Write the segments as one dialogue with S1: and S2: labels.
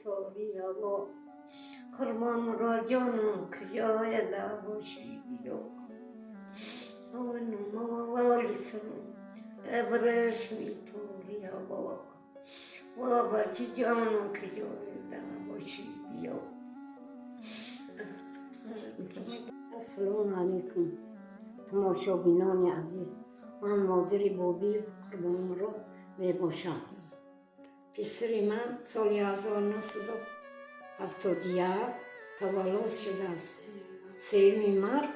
S1: تاری هوا. قربان مراد جانم، کجای باشی بیا. آن ابرشمی تاری هوا. وا بچه جانم، کجای باشی بیا. السلام علیکم تماشابینان عزیز. من مادر بابی قربان مراد می باشم. پسر من سال 1971 تولد شده است. سوم مرد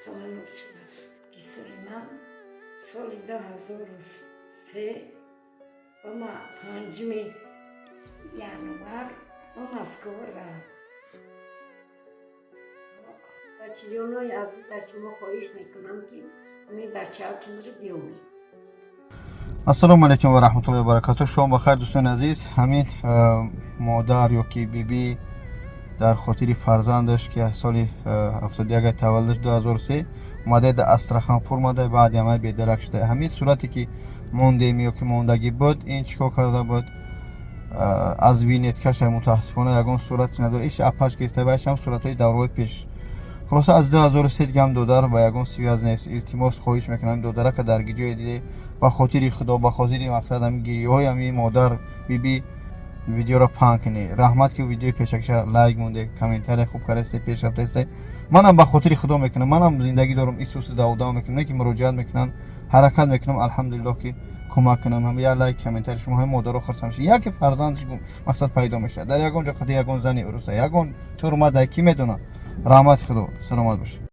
S1: تولد شده است. پسر من سال 2003 و ما پنجم январ ба Москва рафт. Бачаҷонои азиз, аз шумо хоҳиш мекунам, ки ҳамин бачаакимро биёбед.
S2: Ассалому алайкум ва раҳматуллоҳи ва баракатуҳ. Шом бахайр, дӯстони азиз. Ҳамин модар ё ки бибӣ дар хотири фарзандаш, ки аз соли 71 таваллудаш, 2003 омада, дар Астрахан фурмада, баъди ҳамаи бедарак шуда. Ҳамин сурате ки мондем ё ки мондагӣ буд, ин чӣ кор карда буд? Аз винеткаша мутаассифона ягон сурат надора. Иш апаш гирифта, вайшам суратҳои давраҳои пеш. Хулоса, аз 2003 гам додар ба ягон связь нест. Илтимос, хоҳиш мекунам, додарака дар ҷое диде, ба хотири Худо, ба хотири мақсад ҳамин гирёҳои ҳамин модар бибӣ видеоро паҳн кунӣ. Раҳмат, ки видеои пешакиша лайк монде, комментария хуб кардасте, пеш рафтасте. Манам ба хотири Худо мекунам, манам зиндагӣ дорам, исуси даводам мекунам, не ки муроҷиат мекунанд, ҳаракат мекунам, алҳамдулиллоҳ, ки кӯмак кунам. Ҳам як лайк, комментарий шумо ҳам модаро хурсанд мешавад. Яке фарзандаш мақсад пайдо мешавад дар ягон ҷо, қати ягон зани уруса, ягон турмада, ки медонад. Раҳмати Худо, саломат бошед.